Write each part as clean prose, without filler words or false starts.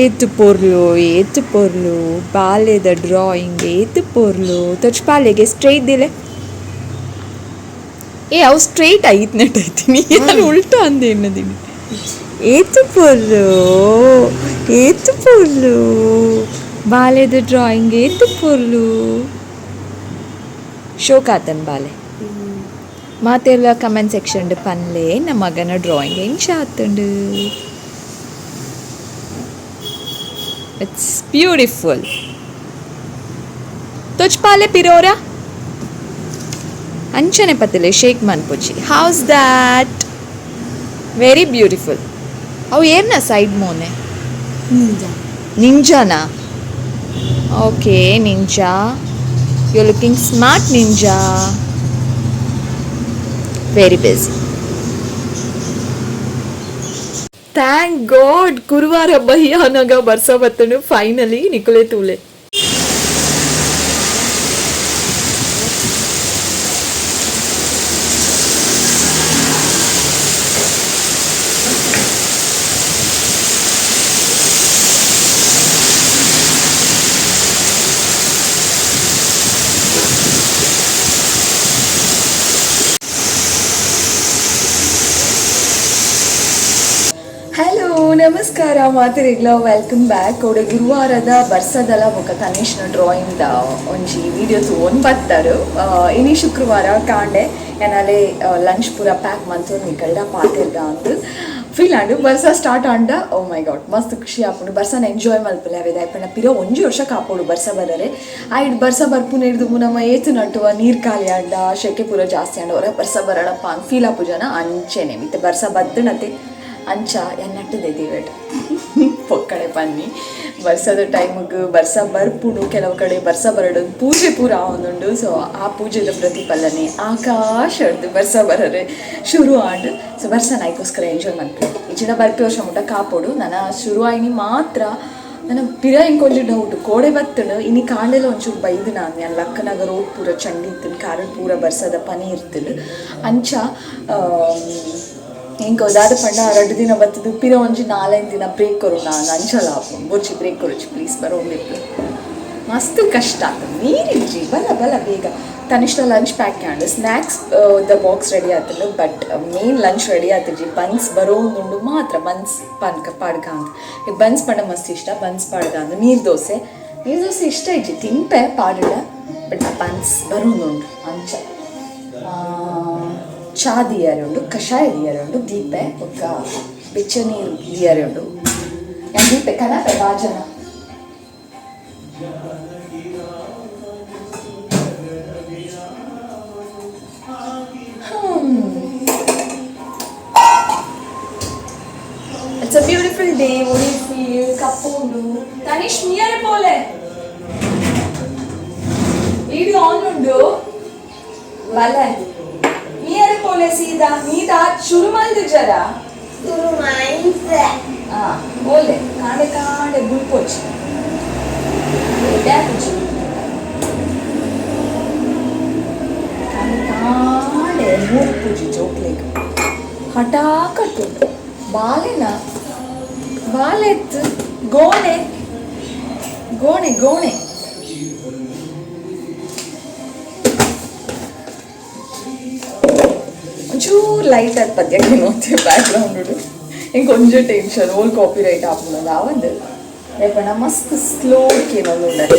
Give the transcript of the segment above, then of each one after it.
ಏತ್ ಪೊರ್ಲು ಏತ್ ಪೊರ್ಲು ಬಾಲೆದ ಡ್ರಾಯಿಂಗ್ ಏತ್ ಪೊರ್ಲು ತೊಚ್ಪಾಲೆಗೆ ಸ್ಟ್ರೈಟ್ ದಿಲೆ. ಏ ಅವು ಸ್ಟ್ರೈಟ್ ಐತ್ ನೆಟ್ ಐತೀನಿ ಯಾರು ಉಲ್ಟಾ ಅಂದೆ ಎನ್ನದಿನಿ. ಏತ್ ಪೊರ್ಲು ಏತ್ ಪೊರ್ಲು ಬಾಲೆದ ಡ್ರಾಯಿಂಗ್ ಏತ್ ಪೊರ್ಲು ಶೋಕಾತನ್ ಬಾಲೆ. ಮಾತೆರ್ಲ ಕಮೆಂಟ್ ಸೆಕ್ಷನ್ ಪನ್ಲೆ ನಮ್ಮ ಮಗನ ಡ್ರಾಯಿಂಗ್ ಎಂಚ ಆತುಂಡು. It's beautiful. ತೊಚ್ಪಾಲೆ ಪಿರೋರ ಅಂಚನೆ ಪತ್ತಲೆ ಶೇಕ್ ಮನ್ಪುಚಿ. How's that? Very beautiful. ಅವು ಏರ್ನ ಸೈಡ್ ಮೋನೆ? ನಿಂಜ. ನಿಂಜನಾ? Okay ninja, you looking smart ninja. Very busy. Thank God ಗುರುವಾರ ಬಯ್ಯಾನಗ ಬರ್ಸ ಬತ್ತನು ಫೈನಲಿ. ನಿಕುಲೆ ತೂಲೆ. ಹಲೋ ನಮಸ್ಕಾರ ಮಾತೆರೆಗ್ಲ, welcome back. ಕೋಡೆ ಗುರುವಾರದ ಬರ್ಸದಲ ಬೊಕ ತನಿಷ್ನ ಡ್ರಾಯಿಂಗ್ ದ ಒಂಜಿ ವಿಡಿಯೋ ತೂವೊಂದು ಬತ್ತಾರು. ಇನಿ ಶುಕ್ರವಾರ ಕಾಂಡೆ ಎನಾಲೆ ಲಂಚ್ ಪೂರ ಪ್ಯಾಕ್ ಮಂತೊಂದು ನಿಕಲ್ಡ ಪಾತೆರ್ಗ ಅಂದ್ ಫೀಲ್ ಆಂಡ್. ಬರ್ಸ ಸ್ಟಾರ್ಟ್ ಆಂಡ ಓ ಮೈ ಗಾಡ್ ಮಸ್ತ್ ಖುಷಿ ಆಪುಂಡು. ಬರ್ಸನ ಎಂಜಾಯ್ ಮಲ್ಪುಲೆ ಅವೆ ದಾಯೆ ಪಿರ ಒಂಜಿ ವರ್ಷ ಕಾಪೋಡು ಬರ್ಸ ಬರರೆ. ಆಯ್ಡ್ ಬರ್ಸ ಬರ್ಪುನ ಹಿಡ್ದು ನಮ್ಮ ಏತ್ ನಟ್ಟುವ ನೀರು ಖಾಲಿ ಆಂಡ ಶೆಕೆ ಪೂರ ಜಾಸ್ತಿ ಆಂಡ ಹೊರ ಬರ್ಸ ಬರಡಪ್ಪ ಅಂದ್ ಫೀಲ್ ಆಪು ಜನ ಅಂಚೆನೆ ಮಿತ್ತೆ ಬರ್ಸ ಬತ್ತಣತೆ ಅಂಚ ಎನ್ನಟ್ಟದೆ ದೇವೇಟ ಪೊಕ್ಕಡೆ ಪನ್ನಿ. ಬರ್ಸದ ಟೈಮಿಗೆ ಬರ್ಸ ಬರ್ಪುಂಡು, ಕೆಲವು ಕಡೆ ಬರ್ಸ ಬರಡು ಪೂಜೆ ಪೂರ ಆವೊಂದುಂಡು. ಸೊ ಆ ಪೂಜೆದ ಪ್ರತಿಫಲನೆ ಆಕಾಶ ಹಿಡ್ದು ಬರ್ಸ ಬರರೆ ಶುರು ಆಂಡ್. ಸೊ ಬರ್ಸ ನಾಯ್ಕೋಸ್ಕರ ಎಂಜಾಯ್ ಮನ್ಪುಲೆ. ಇಚ್ಚಿಡ ಬರ್ಪಿ ವರ್ಷ ಮುಟ್ಟ ಕಾಪೋಡು. ನನ ಶುರು ಆಯ್ನಿ ಮಾತ್ರ ನನ್ನ ಪಿರ ಇಂಕೊಂಜಿ ಡೌಟ್. ಕೋಡೆ ಬತ್ತುಂಡು, ಇನಿ ಕಾಂಡೆಲ ಒಂಚೂರು ಬೈದು ನಾನು ಯಾನ್ ಲಕ್ಕನಾಗ ರೋಡ್ ಪೂರ ಚಂಡಿ ಇತ್ತುಂಡು, ಕಾರಡ್ ಪೂರ ಬರ್ಸದ ಪನಿ ಇರ್ತುಂಡು. ಅಂಚ ಎಂಕ್ ದಾದ ಪಂಡ ರಡ್ಡ್ ದಿನ ಬತ್ತುದು ಪಿರ ಒಂಜಿ ನಾಲೈದು ದಿನ ಬ್ರೇಕ್ ಕೊರು ನಾನು ಅಂಚಲ ಆಪುಂಡು. ಬೊರ್ಚಿ ಬ್ರೇಕ್ ಕೊರೊಚಿ ಪ್ಲೀಸ್ ಬರೋಂದಿಪ್ಪು ಮಸ್ತ್ ಕಷ್ಟ ಆತುಂಡು. ನೀರಿಜ್ಜಿ ಬಲ ಬಲ ಬೇಗ. ತನಿಷ್ನ ಲಂಚ್ ಪ್ಯಾಕ್ ಆಂಡ್, ಸ್ನ್ಯಾಕ್ಸ್ the box ready ಆತುಂಡು, ಬಟ್ ಮೇನ್ ಲಂಚ್ ರೆಡಿ ಆತುಜಿ. ಬನ್ಸ್ ಬರೋಂದುಂಡು ಮಾತ್ರ. ಬನ್ಸ್ ಪನ್ಕ ಪಾಡ್ಗ ಅಂದ್. ಈ ಬನ್ಸ್ ಪಂಡ ಮಸ್ತ್ ಇಷ್ಟ. ಬನ್ಸ್ ಪಾಡ್ಗ ಅಂದ್. ನೀರು ದೋಸೆ, ನೀರು ದೋಸೆ ಇಷ್ಟ ಇಜ್ಜಿ ತಿನ್ಪೆ ಪಾಡಡ, ಬಟ್ ಆ ಬನ್ಸ್ ಬರೋಂದುಂಡು ಅಂಚ. ಚಾ ದಿಯರೆ ಉಂಡು, ಕಷಾಯ ದಿಯರೆ ಉಂಡು, ದೀಪೆ ಬೊಕ್ಕ ಬೆಚ್ಚ ನೀರು ದಿಯರೆ ಉಂಡು. ಯಾನ್ ದೀಪೆ ಕನಪೆ ಬಾಜನ. It's a beautiful day. What do you feel? ಕಪ್ಪು ಉಂಡು. ತನಿಷ್ ನಿಯರೆ ಪೋಲೆ. ವಿಡಿಯೋ ಆನ್ ಉಂಡು. ಬಲೆ ನಿಯರೆ ಪೋಲೆ ಸೀದಾ. ನೀತಾ ಶುರು ಮಲ್ದಿಜರ? ಶುರು ಮಾಡಿದ್ದೆ. ಹಾ ಬೋಲೆ. ಕಾಂಡೆ ಕಾಂಡೆ ಬುಲ್ಪೊಚ್ಚಿ ಎಡ್ಡೆ. ಕಾಂಡೆ ಕಾಂಡೆ ಮೂರ್ಪುಜಿ ಜೋಕ್ಲೆಗ್ ಹಠಾಕಟ್ಟುಂಡು. ಬಾಲೆನ ಬಾಲೆತ್ ಗೋಣೆ ಗೋಣೆ ಗೋಣೆ. ಒಂಚೂರು ಲೈಟ್ ಆದ್ ಪದ್ಯಕ್ಕೆ ನೋಡ್ತೀವಿ ಬ್ಯಾಕ್ಗ್ರೌಂಡ್. ಇಂಕೊಂಚ ಟೆನ್ಷನ್ ಓಲ್ ಕಾಪಿ ರೈಟ್ ಆಪುಂಡು ಆವಂದ್ ರೇಪಣ್ಣ ಮಸ್ತ್ ಸ್ಲೋ ಕೇನೊಂದುಂಡು.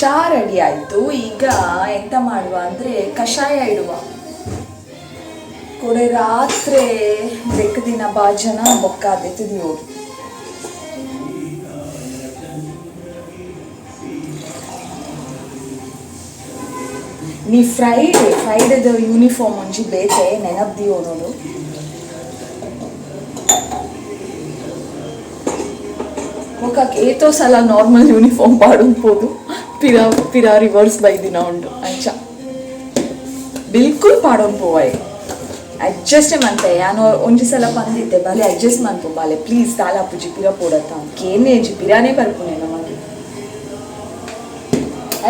ಚಾ ರೆಡಿ ಆಯ್ತು. ಈಗ ಎಂತ ಮಾಡುವ ಅಂದ್ರೆ ಕಷಾಯ ಇಡುವ. ಕೊಡೆ ರಾತ್ರಿ ಬೆಕ್ಕ ದಿನ ಬಾಜನ ಬೊಕ್ಕ ದೆತ್ತುದಿಯೋಡು. ನೀ ಫ್ರೈಡೆ ಫ್ರೈಡೆದ ಯೂನಿಫಾರ್ಮ್ ಒಂಜಿ ಬೇತೆ ನೆನಪ್ ನೋಡು. ಬೊಕ್ಕ ಏತೋ ಸಲ ನಾರ್ಮಲ್ ಯೂನಿಫಾರ್ಮ್ ಪಾಡೊಂದು ಪಿರ ಪಿರ ರಿವರ್ಸ್ ಬೈದಿನ ಉಂಡು. ಅಂಚ ಬಿಲ್ಕುಲ್ ಪಾಡೊಂದು ಪೋವಾಯ್. ಅಡ್ಜಸ್ಟೇ ಮನ್ಪೆ. ಯಾನ್ ಒಂಜಿ ಸಲ ಪಂದಿತ್ತೆ, ಬಾಲೆ ಅಡ್ಜಸ್ಟ್ ಮನ್ಪು ಬಾಲೆ ಪ್ಲೀಸ್, ದಾಲ ಪುಜಿ ಪಿರ ಪೋಡತ್ತ ಕೇನೆ ಇಜ್ಜಿ, ಪಿರಾನೇ ಬರ್ಪುನೆ ನಮಗೆ.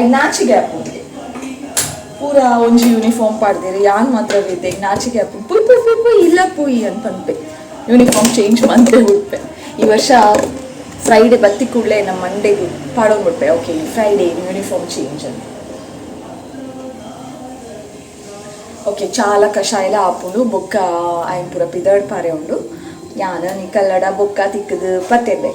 ಐಕ್ ನಾಚಿಗೆ ಆಪುಂಡು. ಪೂರ ಒಂಜಿ ಯೂನಿಫಾರ್ಮ್ ಪಾಡ್ದಿರಿ ಯಾನ್ ಮಾತ್ರ ವಿದ್ದೆ ನಾಚಿಕೆ ಆಪುಂಡು ಪುಯ್ ಪುಯ್ ಪುಯ್ ಪುಯ್ ಇಲ್ಲ ಪುಯ್ ಅಂತ ಪನ್ಪೆ ಯೂನಿಫಾರ್ಮ್ ಚೇಂಜ್ ಮಂತೆ ಉಡ್ಪೆ. ಈ ವರ್ಷ ಫ್ರೈಡೆ ಬತ್ತಿ ಕೂಡಲೇ ನಮ್ಮ ಮಂಡೇಗೆ ಪಾಡೋನ್ಬಿಡ್ಪೆ ಓಕೆ ಫ್ರೈಡೆ ಯೂನಿಫಾರ್ಮ್ ಚೇಂಜ್ ಅಂತ. ಓಕೆ ಚಾಲ ಕಷಾಯಲ ಆಪುಂಡು ಬೊಕ್ಕ ಆಯನ್ ಪೂರ ಪಿದಡ್ ಪಾರೆ ಉಂಡು ಯಾನ ನಿಕಲ್ಲಡ ಬೊಕ್ಕ ತಿಕ್ಕದು ಪತ್ತೆರ್ಬೆ.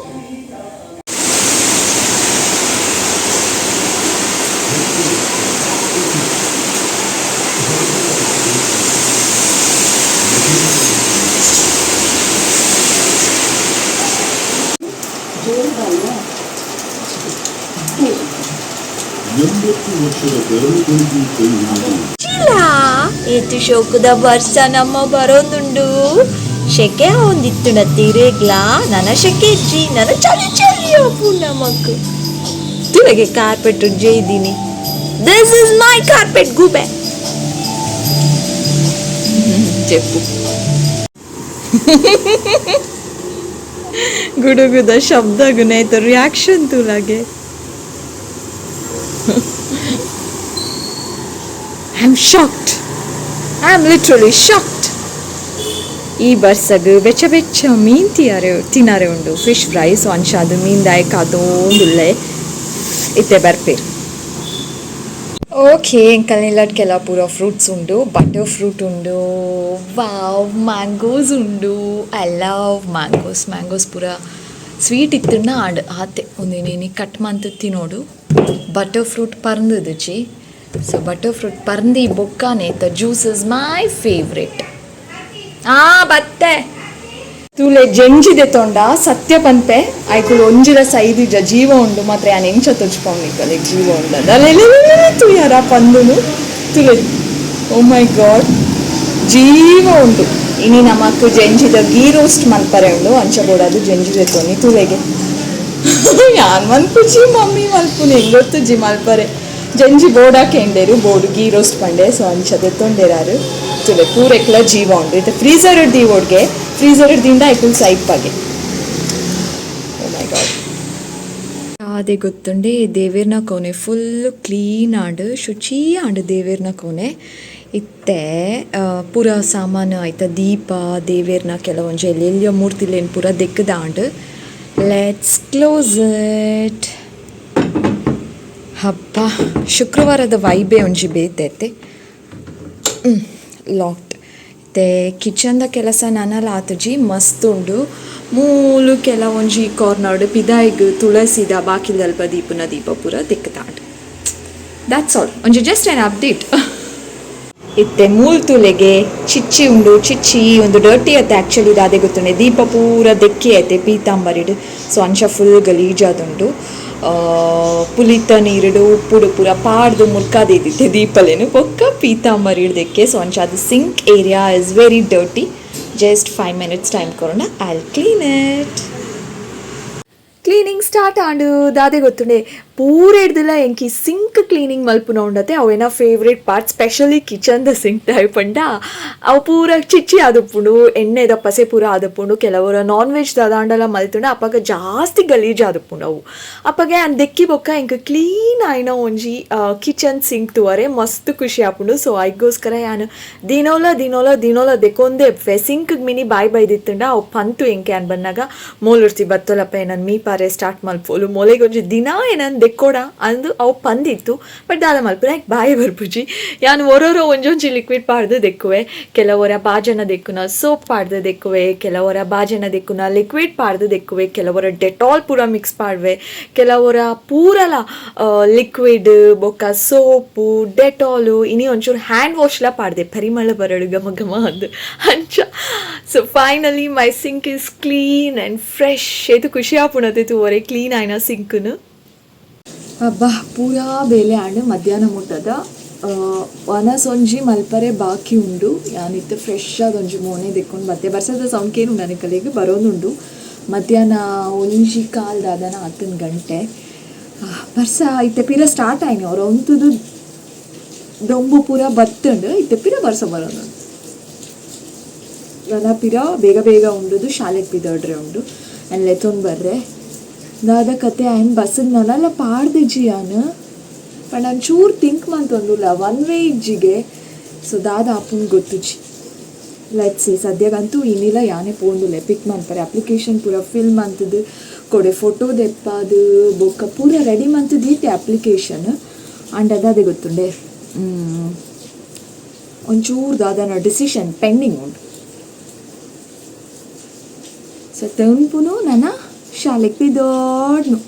ಏತು ಶೋಕುದ ವರ್ಷ ನಮ್ಮ ಬರೋದುಂಡು ಶೆಕೆ ಒಂದಿತ್ತುಂಡ ತಿರೇಗ್ಲಾ ನನ ಶೆಕೆ ಇಜ್ಜಿ ನನ ಚಳಿ ಚಳಿ ಅಪ್ಪು ನಮಕ್ ತುಲಗೆ ಕಾರ್ಪೆಟ್ ಇದ್ದೀನಿ. This is my carpet ಗೂಬೆ చెప్పు ಗುಡುಗುದ ಶಬ್ದ ಗುಣಾಯ್ತು reaction ತುಲಾಗೆ. I am shocked, I am literally shocked. ಈ ಬರ್ಸಗ್ ಬೆಚ್ಚ ಬೆಚ್ಚ ಮೀನ್ ತಿಯಾರೆ ತಿನಾರೆ ಉಂಡು ಫಿಶ್ ಫ್ರೈ. ಸೊ ಅಂಚಾದ್ ಮೀನ್ ಕಾತೊಂದುಲ್ಲೆ ಇತ್ತೆ ಬರ್ಪೇರು. ಓಕೆ ಎಂಕಲ್ ನಿಲ್ಲಡ್ ಪೂರ ಫ್ರೂಟ್ಸ್ ಉಂಡು, ಬಟರ್ ಫ್ರೂಟ್ ಉಂಡು, ವಾವ್ ಮ್ಯಾಂಗೋಸ್ ಉಂಡು. I love mangoes. Mangoes ಪೂರ ಸ್ವೀಟ್ ಇತ್ತುಂಡ ಆಂಡ್ ಆತೆ ಒಂದಿನಿ ಕಟ್ ಮಂತ್ ತಿನೋಡು. ಬಟರ್ ಫ್ರೂಟ್ ಪರ್ಂದುದುಚಿ. ಸೊ ಬಟರ್ ಫ್ರೂಟ್ ಪರ್ಂದಿ ಬೊಕ್ಕಾನೆ the juice is my favourite. ಆ ಬತ್ತೆ ತೂಲೆ ಜಂಜಿದೆ ತೊಂಡ ಸತ್ಯ ಪನ್ಪೆ ಐಕುಲು ಒಂಜಿರ ಸೈದಿಜ ಜೀವ ಉಂಡು ಮಾತ್ರ ಯಾನ್ ಎಂಚ ತೊಜ್ಪೌನಿಕಲೆ ಜೀವ ಉಂಡು ತೂಯಾರ ಪಂದುನು ತುಲೆ. ಓ ಮೈ ಗಾಡ್ ಜೀವ ಉಂಡು. ಇನಿ ನಮಕ್ ಜಂಜಿದ ಗೀ ರೋಸ್ಟ್ ಮಲ್ಪರೆ ಉಂಡು ಅಂಚ ಬೋಡಾದ್ ಜಂಜಿದೆ ತೊನಿ ತುಲೆಗೆ ಯಾನ್ ಮನ್ಪುಜಿ ಮಮ್ಮಿ ಮಲ್ಪುನಿ ಎಂಗ್ ಗೊತ್ತುಜಿ ಮಲ್ಪರೆ. ಜಂಜಿ ಬೋಡಾಕೆಂಡೇರು ಬೋಡು ಗೀ ರೋಸ್ಟ್ ಪಂಡೆ ಸೊ ಅಂಚ ದೆತ್ತೊಂಡೇರಾರು ತುಲೆ ಪೂರೆಕ್ಲ ಜೀವ ಉಂಡು. ಇತ್ತೆ ಫ್ರೀಸರ್ ದೀವೊಡ್ಗೆ ಫ್ರೀಸರ್ ದಿಂಡ ಐಕುಲ್ ಸೈಪಾಗೆ. ಓ ಮೈ ಗಾಡ್ ಅದೇ ಗೊತ್ತುಂಡೆ ದೇವೇರ್ನ ಕೋನೆ ಫುಲ್ ಕ್ಲೀನ್ ಆಂಡ್ ಶುಚಿ ಆಂಡ್ ದೇವೇರ್ನ ಕೋನೆ. ಇತ್ತೆ ಪೂರ ಸಾಮಾನು ಆಯ್ತ ದೀಪ ದೇವೇರ್ನ ಕೆಲವೊಂಜಿ ಎಲ್ಲೆಲ್ಲಿಯ ಮೂರ್ತಿಲೇನ್ ಪೂರ ದೆಕ್ಕದಾಂಡ್. Let's close it. ಹಬ್ಬ ಶುಕ್ರವಾರದ ವೈಬೇ ಒಂಜಿ ಬೇತೆ ಲಾಕ್ಡ್. ಇತ್ತೆ ಕಿಚನ್ದ ಕೆಲಸ ನನಲ ಆತುಜಿ ಮಸ್ತ್ ಉಂಡು. ಮೂಲು ಕೆಲವೊಂಜಿ ಕಾರ್ನರ್ಡ್ ಪಿದಾಯಿಗ್ ತುಳಸಿದ ಬಾಕಿಲ್ದಲ್ಪ ದೀಪುನ ದೀಪ ಪೂರ ದೆಕ್ಕದಾಂಡ್. That's all ಒಂಜಿ ಜಸ್ಟ್ ಆನ್ ಅಪ್ಡೇಟ್. ಇತ್ತೆ ಮೂಲ್ ತುಲೆಗೆ ಚಿಚ್ಚಿ ಉಂಡು ಚಿಚ್ಚಿ ಒಂದು ಡರ್ಟಿ ಅತ್ತೆ ಆ್ಯಕ್ಚುಲಿ ದಾದೆ ಗೊತ್ತುಂಡೆ ದೀಪ ಪೂರ ದೆಕ್ಕಿ ಐತೆ ಪೀತಾಂಬರಿಡ್. ಸೊ ಅಂಚ ಫುಲ್ ಗಲೀಜಾದುಂಡು. ಪುಲಿತ ನೀರುಡು ಉಪ್ಪುಡು ಪೂರ ಪಾಡ್ದು ಮುರ್ಕಾದಿದ್ದಿತ್ತೆ ದೀಪಲೇನು ಬೊಕ್ಕ ಪೀತಾಂಬರಿಡ್ ದೆಕ್ಕೆ. ಸೊ ಅಂಚ ಅದು sink area is very dirty. Just 5 minutes time ಕೊರೋಣ I will clean it. Cleaning start and ದಾದೆ ಗೊತ್ತುಂಡೆ ಪೂರ ಹಿಡ್ದಿಲ್ಲ ಎಂಕಿ ಸಿಂಕ್ ಕ್ಲೀನಿಂಗ್ ಮಲ್ಪುನ ಉಂಡತೆ ಅವೇನ ಫೇವ್ರೇಟ್ ಪಾರ್ಟ್ ಸ್ಪೆಷಲಿ ಕಿಚನ್ದ ಸಿಂಕ್ ಟೈಪ್ ಪಂಡ ಅವು ಪೂರ ಚಿಚ್ಚಿ ಆದುಪ್ಪುಂಡು ಎಣ್ಣೆದ ಪಸೆ ಪೂರ ಆದುಪ್ಪುಂಡು. ಕೆಲವರ ನಾನ್ ವೆಜ್ ದಾದಾಂಡಲ ಮಲ್ತುಂಡ ಅಪಗ ಜಾಸ್ತಿ ಗಲೀಜ್ ಆದುಪ್ಪುಂಡು ಅವು. ಅಪಗ ಯಾನ್ ದೆಕ್ಕಿ ಬೊಕ್ಕ ಎಂಕ್ ಕ್ಲೀನ್ ಆಯಿನ ಒಂಜಿ ಕಿಚನ್ ಸಿಂಕ್ ತೂವರೆ ಮಸ್ತ್ ಖುಷಿ ಆಪುಂಡು. ಸೊ ಐಗೋಸ್ಕರ ಯಾನ್ ದಿನೋಲ ದಿನೋಲ ದಿನೋಲ ದೆಕೊಂದೇ ಸಿಂಕ್ ಮಿನಿ ಬಾಯ್ ಬೈದಿತ್ತುಂಡ ಅವು ಪಂತು ಎಂಕೆ ಯಾನ್ ಬನ್ನಾಗ ಮೋಲುರ್ತಿ ಬತ್ತೊಲಪ್ಪ ಏನನ್ ಮೀಪಾರೆ ಸ್ಟಾರ್ಟ್ ಮಲ್ಪೋಲು ಮೋಲೆಗ್ ಒಂಜಿ ದಿನ ಏನನ್ ದೆಕ್ಕೋಡ ಅಂದು ಅವು ಪಂದಿತ್ತು. ಬಟ್ ದಾದ ಮಲ್ಪುನ ಬಾಯಿ ಬರ್ಪುಜಿ. ಯಾನ್ ಒರೋರೋ ಒಂಜೊಂಜಿ ಲಿಕ್ವಿಡ್ ಪಾಡ್ದು ದೆಕ್ಕುವೆ, ಕೆಲವೊರ ಬಾಜನ ದೆಕ್ಕುನ ಸೋಪ್ ಪಾಡ್ದು ದೆಕ್ಕುವೆ, ಕೆಲವೊರ ಬಾಜನ ದೆಕ್ಕುನ ಲಿಕ್ವಿಡ್ ಪಾಡ್ದು ದೆಕ್ಕುವೆ, ಕೆಲವೊರ ಡೆಟಾಲ್ ಪೂರ ಮಿಕ್ಸ್ ಪಾಡ್ವೆ, ಕೆಲವೊರ ಪೂರಲ ಲಿಕ್ವಿಡ್ ಬೊಕ್ಕ ಸೋಪು ಡೆಟಾಲು ಇನಿ ಒಂಚೂರು ಹ್ಯಾಂಡ್ ವಾಶ್ಲ ಪಾಡ್ದೆ ಪರಿಮಳ ಬರಡು ಘಮ ಘಮ ಅಂದು ಅಂಚ. So finally my sink is clean and fresh. ಏತು ಖುಷಿ ಆಪುಂಡತೆ ತೂವರೆ ಕ್ಲೀನ್ ಆಯ್ನ ಸಿಂಕ್ನು. ಅಬ್ಬಾ ಪೂರಾ ಬೇಲೆ ಆಂಡ್ ಮಧ್ಯಾಹ್ನ ಮುಟ್ಟದ ವನಸೊಂಜಿ ಮಲ್ಪರೆ ಬಾಕಿ ಉಂಡು. ಯಾನಿತ್ತೆ ಫ್ರೆಶ್ ಆದೊಂಜಿ ಮೋನೆ ದೆಕ್ಕೊಂಡು ಬತ್ತೆ ಬರ್ಸದ ಸೌಂಡ್ ಕೇನುಂಡು ನನಕಲೆಗ್ ಬರೋದುಂಡು. ಮಧ್ಯಾಹ್ನ ಒಂಜಿ ಕಾಲ್ ದಾದನ ಆತನ ಗಂಟೆ ಬರ್ಸ ಇತ್ತೆ ಪಿರ ಸ್ಟಾರ್ಟ್ ಆಯ್ನಿ ಅವ್ರು ಒಂತುದು ದೊಂಬು ಪೂರ ಬತ್ತುಂಡು ಇತ್ತೆ ಪಿರ ಬರ್ಸ ಬರೋದುಂಡು. ನನ ಪಿರ ಬೇಗ ಬೇಗ ಉಂಡುದು ಶಾಲೆಗೆ ಪಿದಡ್ರೆ ಉಂಡು ಆ್ಯಂಡ್ ಲೆತ್ತೊಂದು ಬರ್ರೆ ದಾದ ಕತೆ. ಆಯ್ನ್ ಬಸ್ಸಿಗೆ ನನಲ ಪಾಡ್ದಿಜಿ ಯಾನ್. ಪಂಡ ಒಂಚೂರು ಥಿಂಕ್ ಮಂತೊಂದುಲ್ಲ ಒನ್ ವೇ ಇಜ್ಜಿಗೆ. ಸೊ ದಾದ ಆಪುಂಡು ಗೊತ್ತುಜಿ. Let see. ಸದ್ಯಗಂತೂ ಇನ್ನಿಲ್ಲ ಯಾನೆ ಪೋಂದುಲ್ಲೆ ಪಿಕ್ ಮನ್ಪರೆ. ಅಪ್ಲಿಕೇಶನ್ ಪೂರ ಫಿಲ್ ಮಂತುದು ಕೊಡೆ ಫೋಟೋ ದೆಪ್ಪಾದು ಬೊಕ್ಕ ಪೂರ ರೆಡಿ ಮಂತುದು ಈತೆ ಅಪ್ಲಿಕೇಶನ್. ಆಂಡ ಅದಾದೆ ಗೊತ್ತುಂಡೆ, ಒಂಚೂರು ದಾದನ ಡಿಸಿಷನ್ ಪೆಂಡಿಂಗ್ ಉಂಡು. ಸೊ ತೆಂಪುನು ನನ ಶಾಲೆಗ್ ಪಿದೋಡ್ನು.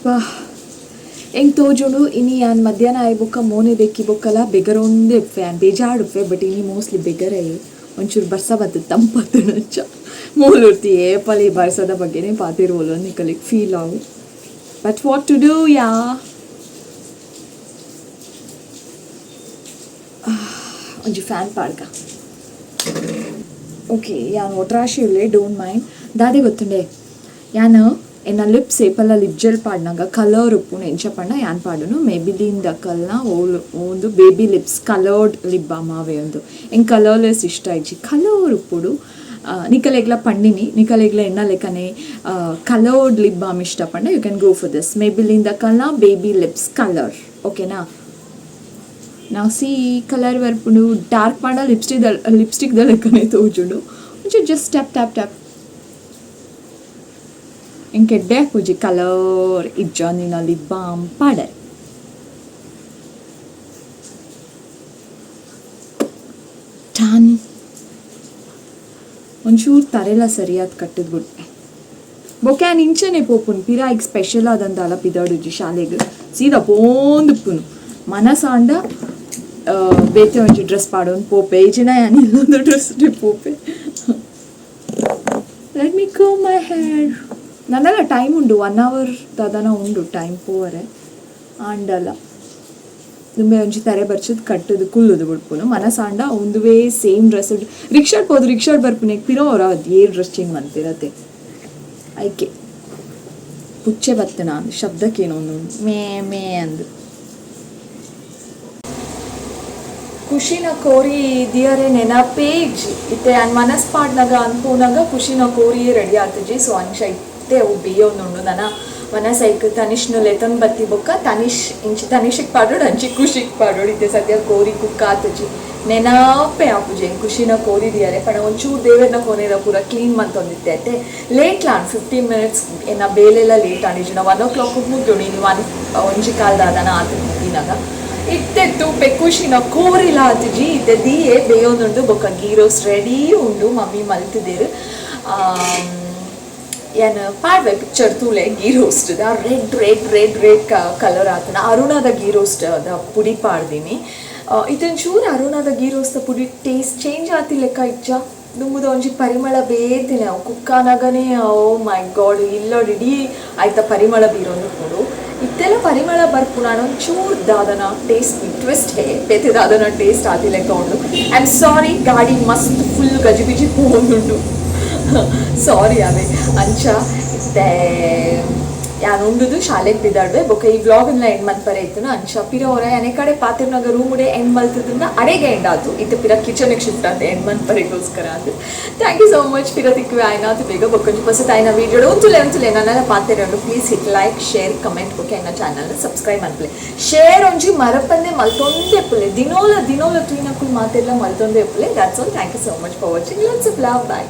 ವಾಹ್, ಎಂಕ್ ತೋಜುಂಡು ಇನಿ ಯಾನ್ ಮಧ್ಯಾಹ್ನ ಆಯಿ ಬೊಕ್ಕ ಮೋನೆ ದೆಕ್ಕಿ ಬೊಕ್ಕಲ ಬೆಗರೊಂದೇ ಇಪ್ಪೆ, ಯಾನ್ ಬೇಜಾಡುಪ್ಪೆ. ಬಟ್ ಇನಿ ಮೋಸ್ಟ್ಲಿ ಬೆಗರೇ. ಒಂಚೂರು ಬರ್ಸ ಬತ್ತು ತಂಪತ್ತುನಂಚ ಮೂಲುರ್ತಿ ಏಪಲಿ ಬರ್ಸದ ಬಗ್ಗೆನೇ ಪಾತಿರುವಲು ನಿಕಲಿಗೆ ಫೀಲ್ ಆವು. But what to do yeah. ಒಂಜಿ ಫ್ಯಾನ್ ಪಾಡ್ಕ. ಓಕೆ, ಯಾನ್ ಒಟ್ರಾಶಿ ಉಲ್ಲೆ, don't mind. ದಾದೆ ಗೊತ್ತುಂಡೆ, ಯಾನ್ ಎನ್ನ ಲಿಪ್ಸ್ ಏಪಲ ಲಿಪ್ ಜೆಲ್ ಪಾಡ್ನಗ ಕಲರ್ ಉಪ್ಪುನು. ಎಂಚ ಪಂಡ ಯಾನ್ ಪಾಡುನು ಮೇಬಿಲಿನ್ ದಕಲ್ನ ಓಲು ಒಂದು baby lips coloured lip balm ಆವೆ ಒಂದು. ಎಂಕ್ ಕಲರ್ಲೆಸ್ ಇಷ್ಟ ಇಜ್ಜಿ, ಕಲರ್ ಉಪ್ಪುಡು. ನಿಕಲೆಗ್ಲ ಪಂಡಿನಿ, ನಿಕಲೆಗ್ಲ ಎನ್ನ ಲೆಕ್ಕನೆ ಕಲರ್ಡ್ ಲಿಪ್ ಬಾಮ್ ಇಷ್ಟ ಪಂಡ you can go for this Maybelline ದಕಲ್ನ baby lips colour, ಓಕೆನಾ? ನಾವು ಸಿ ಕಲರ್ ಬರ್ಪುಂಡು. ಡಾರ್ಕ್ ಪಂಡ ಲಿಪ್ಸ್ಟಿಕ್ ಲಿಪ್ಸ್ಟಿಕ್ ದ ಲೆಕ್ಕನೆ ತೋಜುಂಡು. ಒಂಚೂರು ಜಸ್ಟ್ ಟ್ಯಾಪ್ ಟ್ಯಾಪ್ ಟ್ಯಾಪ್. ಎಂಕ್ ಎಡ್ಡೆ ಆಪುಜಿ ಕಲರ್ ಇಜ್ಜಾಂದಿನ ಲಿಪ್ ಬಾಮ್ ಪಾಡರೆ. ಡನ್. ಒಂಚೂರು ತರೆಲ ಸರಿಯಾದ ಕಟ್ಟದ್ ಬುಡ್ಪೆ. ಬೊಕ್ಕ ಯಾನ್ ಇಂಚನೆ ಪೋಪುನು. ಪಿರಾಯಿಗ್ ಸ್ಪೆಷಲ್ ಆದಂದಾಲ ಪಿದಾಡುಜಿ ಶಾಲೆಗ್, ಸೀದಾ ಪೋಂದುಪ್ಪುನು. ಮನಸಾಂಡ ಬೇತೆ ಒಂಜಿ ಡ್ರೆಸ್ ಪಾಡೊಂದು ಪೋಪೆ, ಇಜಿನ ಯಾನ್ ಇಲ್ಲೊಂದು ಡ್ರೆಸ್ ಪೋಪೆ. Let me comb my hair. ನನ್ನಲ್ಲ time ಉಂಡು, 1 ಅವರ್ ದಾದನ ಉಂಡು ಟೈಮ್ ಪೋವರೆ. ಆಂಡಲ ದುಂಬೆ ಒಂಜಿ ತರೆ ಬರ್ಚದ್ ಕಟ್ಟುದು ಕುಲ್ಲುದು ಬುಡ್ಪುನು. ಮನಸಾಂಡ ಉಂದುವೇ ಸೇಮ್ ಡ್ರೆಸ್ ರಿಕ್ಷಾಡ್ ಪೋದು ರಿಕ್ಷಾಡ್ ಬರ್ಪುನೆ ಪಿರೋ ಅವರ ಅದು ಏರ್ ಡ್ರೆಸ್ ಚೇಂಜ್ ಮಂತಿರತ್ತೆ. ಐಕೆ ಪುಚ್ಚೆ ಬತ್ತನ ಅಂದ್ ಶಬ್ದಕ್ಕೇನೋ ಒಂದು ಮೇ ಮೇ ಅಂದು. ಖುಷಿನ ಕೋರಿ ದಿಯರೆ ನೆನಪೇ ಇಜ್ಜಿ. ಇತ್ತೆ ಅನ್ ಮನಸ್ ಪಾಡ್ನಗ ಅನ್ಪೂನಗ ಖುಷಿನ ಕೋರಿಯೇ ರೆಡಿ ಆತುಜಿ. ಸೊ ಅಂಚ ಇತ್ತೆ ಅವು ಬೇಯೊಂದುಂಡು. ನನ ಮನಸ್ ಐಕ್ ತನಿಷ್ನ ಲೆತೊಂದು ಬತ್ತಿ ಬೊಕ್ಕ ತನಿಷ್ ಇಂಚಿ ತನಿಷಿಗೆ ಪಾಡೋಡು, ಅಂಚಿ ಖುಷಿಗೆ ಪಾಡೋಡು. ಇತ್ತೆ ಸದ್ಯ ಕೋರಿ ಕುಕ್ ಆತುಜಿ. ನೆನಪೇ ಆಪುಜಿ ಎಂಕ್ ಖುಷಿನ ಕೋರಿ ದಿಯರೆ. ಪಂಡ ಒಂಚೂರು ದೇವೆರ್ನ ಕೋನೆದ ಪೂರ ಕ್ಲೀನ್ ಮಂತೊಂದಿತ್ತೆ ಅತ್ತೆ. ಲೇಟ್ ಲಾಂಡ್ 15 ಮಿನಿಟ್ಸ್ ಎನ್ನ ಬೇಲೆಲ್ಲ ಲೇಟ್ ಆಂಡ್. 1 o'clock ಮುಗ್ದುಂಡು. ಇನಿ ಒನ್ ಒಂಜಿ ಕಾಲ್ದ ಆತ ಮುಗಿನಾಗ ಇತ್ತೆ ತೂಪೆ ಖುಷಿನ ಕೋರಿಲ ಆತುಜಿ. ಇತ್ತೆ ದಿಯೆ ಬೇಯೊಂದುಂಡು. ಬೊಕ್ಕ ಗೀ ರೋಸ್ಟ್ ರೆಡಿ ಉಂಡು, ಮಮ್ಮಿ ಮಲ್ತುದೆರ್. ಯಾನ್ ಪಾಡ್ವೆ ಪಿಕ್ಚರ್ ತೂಲೆ. Ghee roast the red red red red colour ಆತನ. ಅರುಣದ ಗೀ ರೋಸ್ಟ್ the ಪುಡಿ ಪಾಡ್ದಿನಿ. ಇತ್ತೊಂಚೂರು ಅರುಣದ ಗೀ ರೋಸ್ಟ್ ದ ಪುಡಿ ಟೇಸ್ಟ್ ಚೇಂಜ್ ಆತಿ ಲೆಕ್ಕ ಇಜ್ಜ? ದುಂಬುದ ಒಂಜಿ ಪರಿಮಳ ಬೇತಿನ ಅವು ಕುಕ್ಕಾನಾಗನೇ ಓ ಮೈ ಗಾಡ್ ಇಲ್ಲಡ್ ಇಡೀ ಆಯ್ತ ಪರಿಮಳ ಬೀರೊಂದು. ಇತ್ತೆಲ್ಲ ಪರಿಮಳ ಬರ್ಪುನ ಒಂಚೂರು ದಾದನ ಟೇಸ್ಟ್ ಟ್ವಿಸ್ಟ್ ಹೇ ಬೇತೆ ದಾದನ ಟೇಸ್ಟ್ ಆತಿ ಲೆಕ್ಕ ಉಂಡು. I am sorry, ಗಾಡಿ ಮಸ್ತ್ ಫುಲ್ ಗಜಿಬಿಜಿ ಪೋವೊಂದುಂಡು, ಸಾರಿ. ಅವೇ ಅಂಚ ಇತ್ತೆ ಯಾನ್ ಉಂಡುದು ಶಾಲೆಗ್ ಪಿದಾಡ್ವೆ. ಬೊಕ್ಕ ಈ ವ್ಲಾಗ್ ನ್ಲ ಎಂಡ್ ಮನ್ಪರೆ ಇತ್ತುನ. ಅಂಚ ಪಿರ ಒರ ಯಾನ್ ಕಡೆ ಪಾತಿರ್ನಾಗ ರೂಮುಡೆ ಎಂಡ್ ಮಲ್ತುದುಂಡ ಅಡೆಗೆ ಎಂಡ್ ಆತು. ಇತ್ತೆ ಪಿರ ಕಿಚನ್ಗೆ ಶಿಫ್ಟ್ ಆತೆ ಎಂಡ್ ಮನ್ಪರೆಗೋಸ್ಕರ ಅಂದ್. Thank you so much. ಪಿರ ತಿಕ್ಕುವೆ ಆಯ್ನಾತು ಬೇಗ ಬೊಕ್ಕೊಂಜಿ ಪೊಸತ್ ಆಯ್ನ video. ಉಂತುಲೆ ಉಂತುಲೆ, ನನ್ನಲ ಪಾತೆರೊಂಡು. Please hit like, share, comment ಬೊಕ್ಕ ಎನ್ನ ಚಾನಲ್ ಸಬ್ಸ್ಕ್ರೈಬ್ ಮನ್ಪುಲೆ. ಶೇರ್ ಒಂಜಿ ಮರಪಂದೆ ಮಲ್ತೊಂದೇ ಪುಲೆ. ದಿನೋಲ ದಿನೋಲ ತೂಯಿನಕುಲು ಮಾತೆರ್ಲ ಮಲ್ತೊಂದೇ Phule. That's all. Thank you so much for watching. Lots of love. Bye.